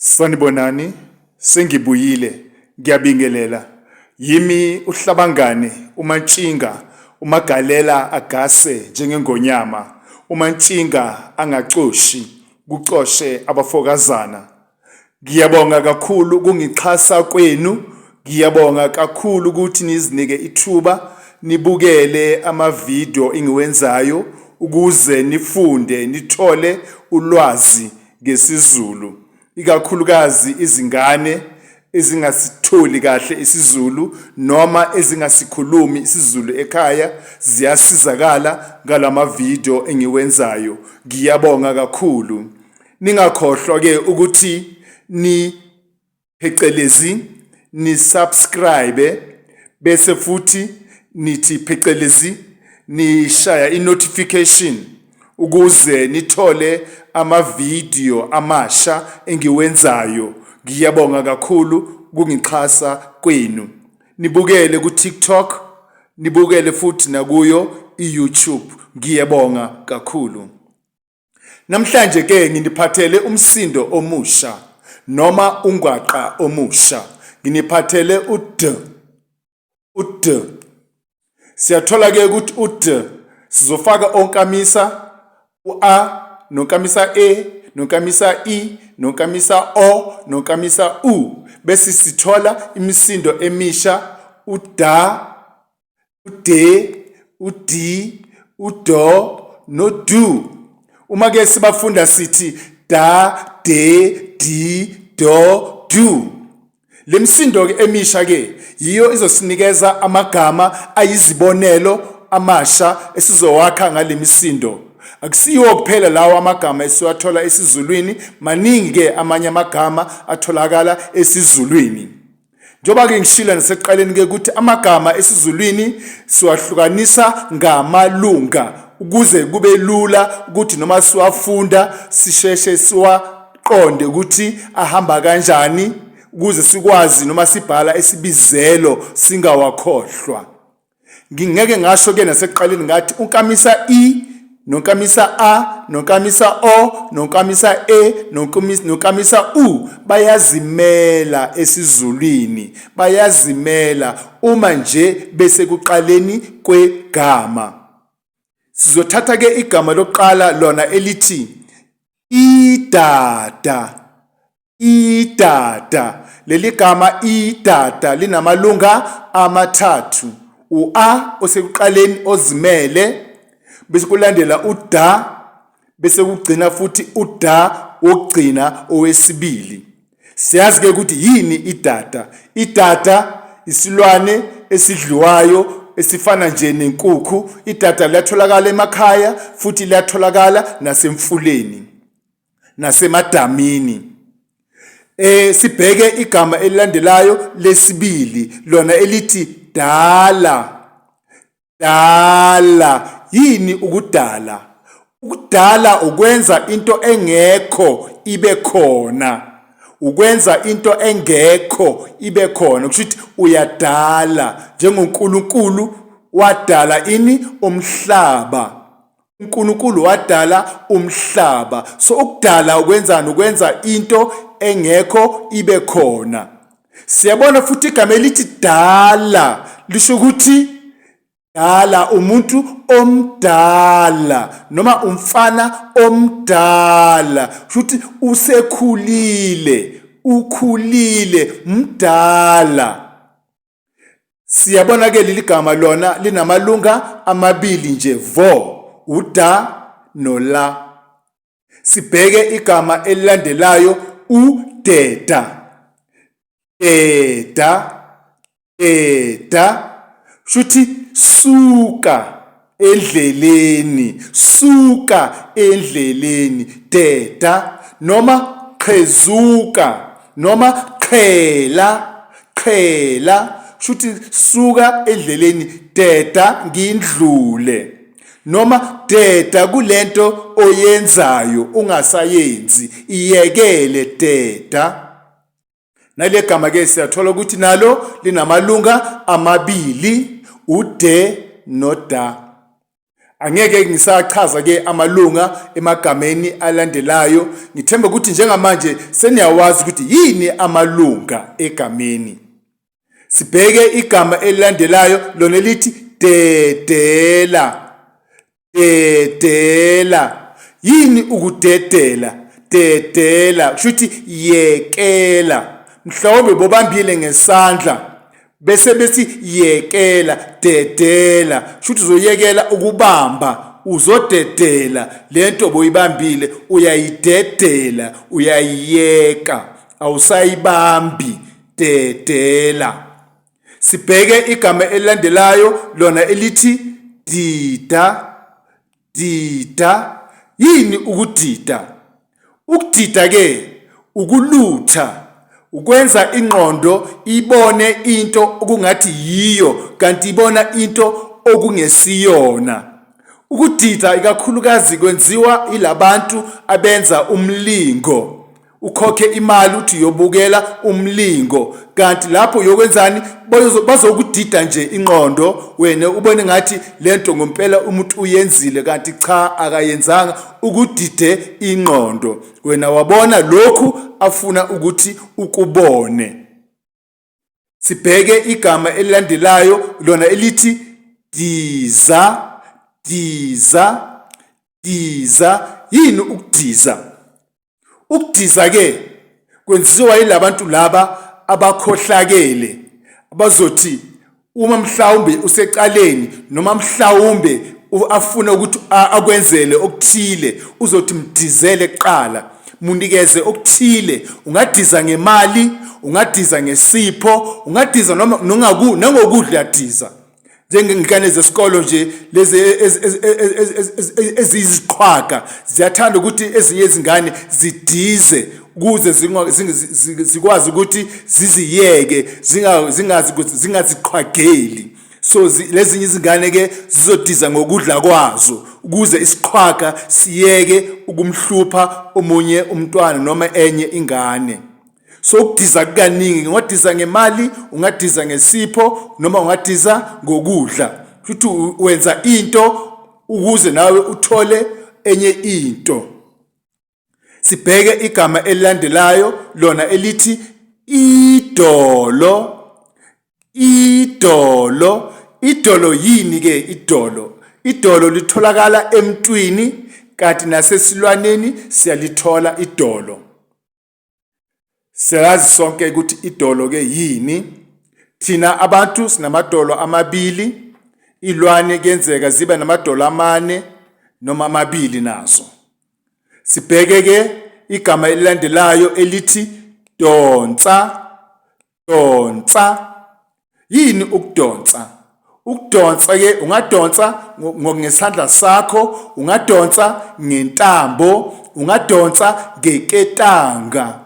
Sanibonani, sengibuyile, ngiyabingelela. Yimi uHlabangane, uMantshinga, uMagalela agase njengengonyama, uMantshinga angacoshi, kucoshe abafokazana. Ngiyabonga kakhulu ukungixhasa kwenu, ngiyabonga kakhulu ukuthi nizinike ithuba nibukele amavidiyo engiwenzayo ukuze nifunde nithole ulwazi ngesiZulu, ikakhulukazi izingane ezingasitholi kahle isiZulu noma ezingasikhulumi isiZulu ekhaya ziyasizakala ngalama video engiwenzayo. Ngiyabonga kakhulu. Ningakhohlwa ke ukuthi ni phecelezi ni subscribe bese futhi nithi phecelezi nishaya i-notification ukuze nithole amavidiyo amasha engiwenzayo. Ngiyabonga kakhulu ukungixhasa kwenu. Nibukele ku-TikTok, nibukele futhi nakuyo i-YouTube. Ngiyabonga kakhulu. Namhlanje ke nginiphathele umsindo omusha noma ungwaqa omusha. Nginiphathele u-D. U-D. Siyathola ke ukuthi u-D sizofaka onkamisa u-A nonkamisa E nonkamisa I nonkamisa O nonkamisa U bese sithola imisindo emisha u-da ude, udi, udo nodu. Uma ke sibafunda sithi da, de, di, do, du. Le misindo ke emisha ke yiyo izosinikeza amagama ayizibonelo amasha esizowakha ngale misindo. Akusiwo kuphela lawo amagama esiwathola esiZulwini, maningi ke amanye amagama atholakala esiZulwini. Njengoba-ke ngishilo nasekuqaleni-ke ukuthi amagama esiZulwini siwahlukanisa ngamalunga ukuze kube lula ukuthi noma siwafunda sisheshe siwaqonde ukuthi ahamba kanjani ukuze sikwazi noma sibhala isibizelo singawakhohlwa. Ngingeke ngasho ke nasekuqaleni ngathi unkamisa i nonkamisa a nonkamisa o nonkamisa e nonkamisa u bayazimela esiZulwini, bayazimela uma nje besekuqaleni kwegama. Sizothatha ke igama lokuqala lona elithi idada. Idada. Leli gama idada linamalunga amathathu. U-A osekuqaleni ozimele, bese kulandela u-da, bese kugcina futhi u-da wokugcina owesibili. Siyazi ke ukuthi yini idada. Idada isilwane esidliwayo esifana nje nenkukhu. Idada liyatholakala emakhaya futhi liyatholakala nasemfuleni. Nasemadamini. Sibheke igama elilandelayo lesibili lona elithi dala. Dala yini ukudala? Ukudala ukwenza into engekho ibe khona. Ukwenza into engekho ibe khona kusho ukuthi uyadala njengoNkulunkulu wadala ini umhlaba. uNkulunkulu wadala umhlaba. So ukudala ukwenzani? Ukwenza into engekho ibe khona. Siyabona futhi igama elithi dala lisho ukuthi dala umuntu omdala noma umfana omdala, kusho ukuthi usekhulile, ukhulile, mdala. Siyabona ke leli gama lona linamalunga amabili nje vo, uda nola. Sibheke igama elilandelayo udeda. Deda, deda, shuthi suka endleleni, suka endleleni, deda noma qhezuka noma qhela, qhela, shuthi suka endleleni, deda ngindlule noma deda kulento oyenzayo ungasayenzi, iyekele, deda. Nale gama ke siyathola ukuthi nalo linamalunga amabili, ude noda. Angeke ngisachaza ke amalunga emagameni alandelayo. Ngithemba ukuthi njengamanje seniyawazi ukuthi yini amalunga egameni. Sibheke igama elilandelayo lona elithi dedela. Dedela. Yini ukudedela? Dedela kusho ukuthi yekela. Mhlawumbe bobambile ngesandla bese bethi yekela, dedela. Kusho ukuthi uzoyekela ukubamba, uzodedela lento boyibambile, uyayidedela, uyayiyeka, awusayibambi, dedela. Sibheke igama elilandelayo lona elithi dida. Dida. Yini ukudida? Ukudida ke ukulutha, ukwenza ingqondo ibone into okungathi yiyo kanti ibona into okungesiyona. Ukudida ikakhulukazi kwenziwa ilabantu abenza umlingo. Ukhokhe imali uthi uyobukela umlingo kanti lapho uyokwenzani? Bazokudida nje ingqondo, wena ubone ngathi lento ngompela umuntu uyenzile kanti cha akayenzanga, ukudide ingqondo wena wabona lokhu afuna ukuthi ukubone. Sibheke igama elilandelayo lona elithi diza. Diza, diza. Yini ukudiza? Ukudiza ke kwenziwa yilabantu laba abakhohlakele abazothi uma mhlawumbe usecaleni noma mhlawumbe afuna ukuthi akwenzele okuthile, uzothi mdizele kuqala, munikeze okuthile. Ungadiza ngemali, ungadiza ngesipho, ungadiza noma nangokudla uyadiza. Njengengane zesikolo nje lezi eziyiziqhwaga ziyathanda ukuthi ezinye izingane zidize ukuze zikwazi ukuthi ziziyeke, zingaziqhwageli. So lezinye izingane ke zizodiza ngokudla kwazo ukuze isiqhwaga siyeke ukumhlupha omunye umntwana noma enye ingane. So ukudiza kukaningi, ungadiza ngemali, ungadiza ngesipho noma ungadiza ngokudla. Futhi wenza into ukuze nawe uthole enye into. Sibheke igama elilandelayo lona elithi idolo. Idolo. Idolo yini ke idolo? Idolo litholakala emntwini kanti nasesilwaneni siyalithola idolo. Siyazi sonke ukuthi idolo ke yini. Thina abantu sinamadolo amabili, ilwane kuyenzeka zibe namadolo amane noma amabili nazo. Sibheke ke igama elilandelayo elithi donsa. Donsa. Yini ukudonsa? Ukudonsa ke ungadonsa ngesandla sakho, ungadonsa ngentambo, ungadonsa ngeketanga.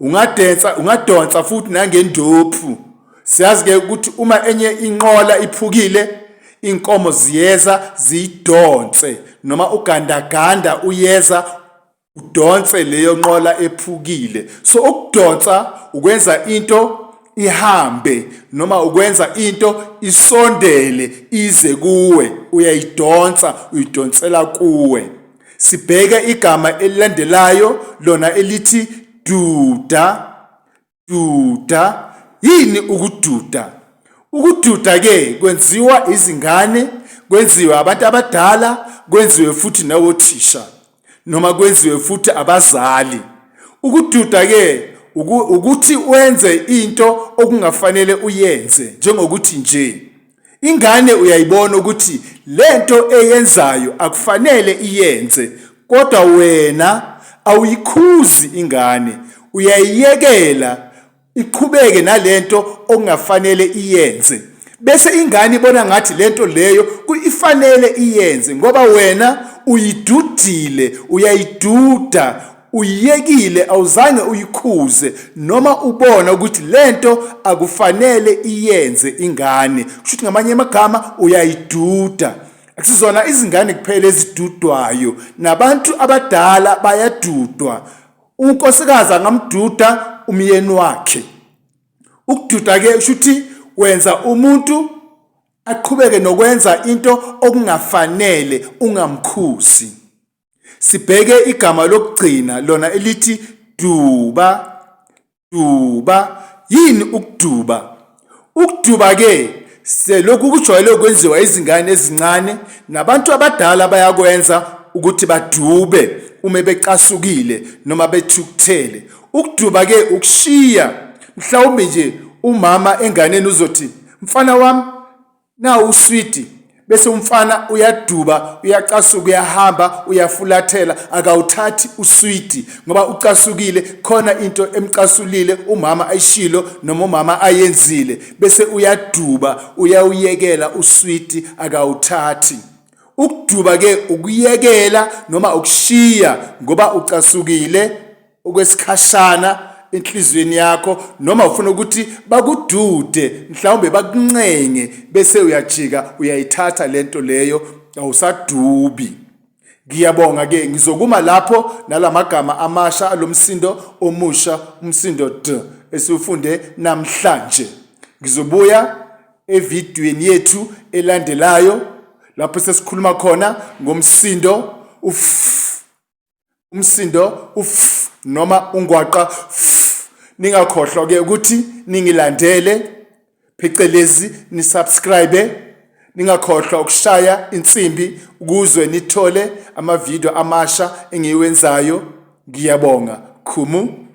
Ungadensa, ungadonsa futhi nangendophu. Siyazi ke ukuthi uma enye inqola iphukile, inkomo ziyeza ziyidonse noma ugandaganda uyeza udonse leyo nqola ephukile. So ukudonsa ukwenza into ihambe noma ukwenza into isondele ize kuwe, uyayidonsa, uyidonsela kuwe. Sibheke igama elilandelayo lona elithi duda. Duda. Yini ukududa? Ukududa ke kwenziwa izingane, kwenziwe abantu abadala, kwenziwe futhi nawothisha noma kwenziwe futhi abazali. Ukududa ke ukuthi wenze into okungafanele uyenze, njengokuthi nje ingane uyayibona ukuthi lento eyenzayo akufanele iyenze, kodwa wena awuyikhuzi ingane, uyayiyekela iqhubeke nalento okungafanele iyenze, bese ingane ibona ngathi lento leyo kuyifanele iyenze ngoba wena uyidudile, uyayiduda, uyiyekile, awuzange uyikhuze noma ubona ukuthi lento akufanele iyenze ingane. Kusho ukuthi ngamanye amagama uyayiduda. Akusizona izingane kuphela ezidudwayo, nabantu abadala bayadudwa. Unkosikazi angamduda umyeni wakhe. Ukududa ke kusho ukuthi wenza umuntu Aqhubeke nokwenza into okungafanele ungamkhuzi. Sibheke igama lokugcina lona elithi duba, duba. Yini ukuduba? Ukuduba ke selokhu kujwayele ukwenziwa izingane ezincane nabantu abadala bayakwenza ukuthi badube uma becasukile noma bethukuthele. Ukuduba ke ukushiya mhlawumbe nje umama enganeni uzothi mfana wami Nawu uswidi bese umfana uyaduba uyacasuka uyahamba uyafulathela akawuthathi uswidi ngoba ucasukile khona into emcasulile umama ayishilo noma umama ayenzile bese uyaduba uyawuyekela uswidi akawuthathi. Ukuduba ke ukuyekela noma ukushiya ngoba ucasukile okwesikhashana enhliziyweni yakho noma ufuna ukuthi bakudude mhlawumbe bakuncenge bese uyajika uyayithatha lento leyo awusadubi. Ngiyabonga ke ngizokuma lapho nalamagama amasha alomsindo omusha umsindo D esiwufunde namhlanje. Ngizobuya evidiyweni yethu elandelayo lapho sesikhuluma khona ngomsindo u-F umsindo u-f noma ungwaqa f. Ningakhohlwa ke ukuthi ningilandele phecelezi nisubscribe, ningakhohlwa ukushaya insimbi ukuze nithole amavidiyo amasha engiwenzayo. Ngiyabonga. Khumu.